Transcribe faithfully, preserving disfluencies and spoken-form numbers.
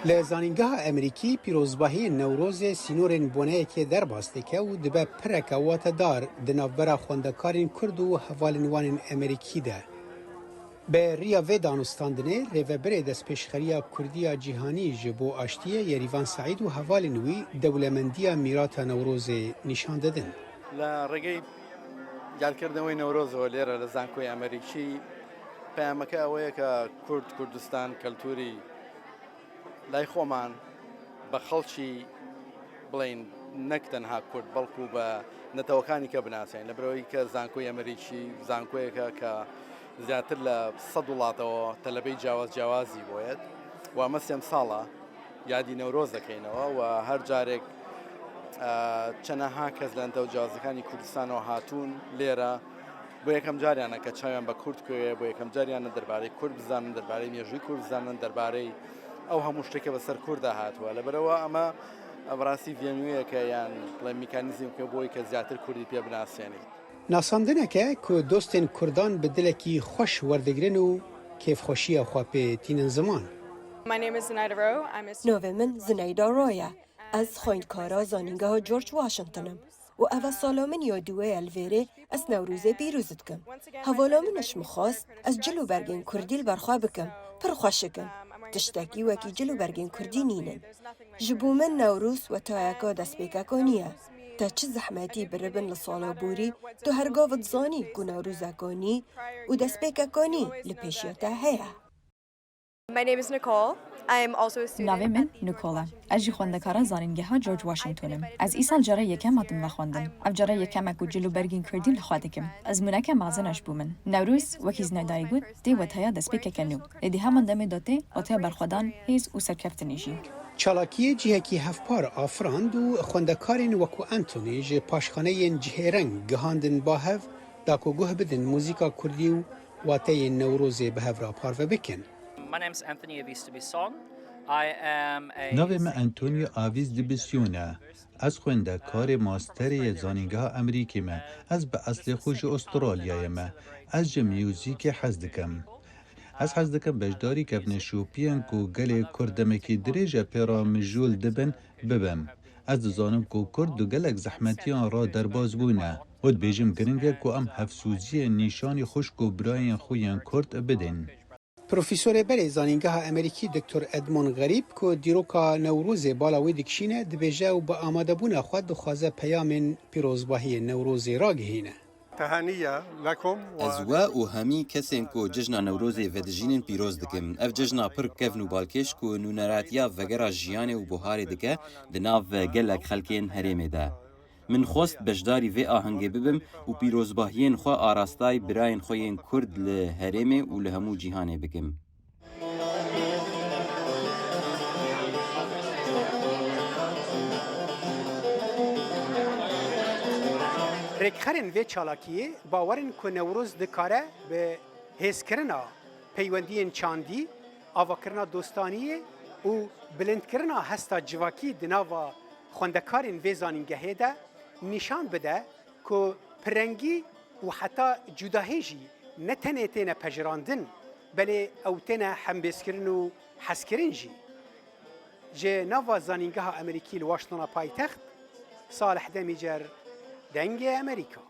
Li Zanîngeha Amerîkî pîrozbahiyên Newrozê sînorên boneyekê derbas dike û dibe pireke watedar di navbera xwendekarên Kurd û hevalên wan ên Amerîkî de. Bi riya vê danûstandinê, rêvebirê Destpêşxeriya Kurdî ya Cîhanî ji bo Aştiyê Yerîvan Seîd û hevalên wî dewlemendiya mîrata Newrozê nîşan didin. لە ڕێگەی یادکردنەوەی نەورۆزەوە لێرە لە زانکۆی ئەمریکی، پەیامەکە ئەوەیە کە کورد، کوردستان، کەلتوری لای خۆمان بە خەڵکی، بڵێن، نەک تەنها کورد، بەڵکو بە نەتەوەکانی کە بناسێن، لە برەوەی کە زانکۆی ئەمریکی زانکۆیەکە کە زیاتر لە سەد وڵاتەوە تەلەبەی جیاواز جیاوازی بۆیەت و ئەمە سێم ساڵە یادی نەورۆز دەکەینەوە و هەر جارێک، ئە، چەنەها کەس لە نەتەوە جیاوازەکانی کوردستانەوە هاتوون لێرە، بۆ یەکەم جاریانە کە چاویان بە کورد کوێ، بۆ یەکەم جاریانە دەربارەی کورد بزانن، دەربارەی مێژووی کورد بزانن، دەربارەی ئەو هەموو شتێکە بەسەر کووردا هاتووە. لەبەرەوە ئەمە بەڕاستی ڤێنوویەکە یان، بڵێ، میکانیزمێکە بۆی کە زیاتر کوردی پێ بناسێنی. Nasandineke ku dostên Kurdan bi dilekî xweş werdigrin û kêfxweşiya xwe pê tînin ziman. My name is Zinayda Rowe. I'm a Navê min Zineyda Roy e. Ez xwendkara Zanîngeha George Washington im û ev e sala min ya duyê ye li vêrê ez Newrozê pîroz dikim. Hevala min ji min xwest ez cil û bergên Kurdî li ber xwe bikim. Pir xweşik in. Tiştekî wekî cil û bergên Kurdî nînin. Ji bo min Newroz wetayeka destpêkeka nî ye. Te çi zehmetî biribin li sala borî, tu her gav dizanî ku Newrozeka nî û destpêkeka nî li pêşiya te heye. My name is Nicole. I am also a student Navê min at the Nicole e. Ez jî xwendekara Zanîngeha George Washington im. Ez îsal cara yekem hatim vexwendin. Ev cara yekem e ku cil û bergên Kurdî li xwe dikim. Ezmûneke mezin e ji bo min. Newroz, wekî Zinaydayê got, tê wetaya destpêkeke nû. Lê di heman demê de tê wetaya berxwedan, hêz û serkeftinê jî. Çalakiyê cihekî hevpar afirand û xwendekarên wekû Anthony ji paşxaneyên cihêreng gihandin ba hev, da ku guh bidin muzîka Kurdî û wateyên Newrozê bi hev re parve bikin. My name's Anthony Avis Dibisong. I am a Navê min Antonio Avis Dibisyon e. Ez xwendekarê masterê yê Zanîngeha Amerîkî me. Ez bi eslê xwe ji Australyayê me. Ez ji muzîkê hez dikim. Ez hez dikim beşdarî kevneşopiyên ku gelê Kurd demekî dirêj e pê re mijûl dibin, bibim. Ez dizanim ku Kurd di gelek zehmetiyan re derbas bûne û dibêjim giring e ku em hevsoziyên nîşanî xwişk û birayên xwe yên Kurd bidin. Profesorê berê Zanîngeha Amerîkî Doktor Edmond Xerîb ku dîroka Newrozê bala wê dikişîne, dibêje ew bi amadebûna xwe dixwaze peyamên pîrozbahiyên Newrozê ragihîne. تهانية لكم Ez we û hemî kesên ku cejna Newrozê vedijînin pîroz dikim. Ev cejna pir kevn û balkêş ku nûneratiya vegera jiyanê û buharê dike di nav gelek xelkên herêmê de. Min xwest beşdarî vê ahengê bibim û pîrozbahiyên xwe arastay birayên xwe yên Kurd li herêmê û li hemû cîhanê bikim. Rêkxerên vê çalakiyê bawer in ku Newroz dikare bi hêzkirina peywendiyên çandî, avakirina dostaniyê û bilindkirina hesta civakî di nava xwendekarên vê zanîngehê de nîşan bide ku pirrengî û heta cudahî jî ne tenê têne pejirandin, belê ew têne hembêzkirin û hezkirin jî. Ji nava Zanîngeha Amerîkî li Washingtona paytext, Salih Demîcer, Dengê Amerîka.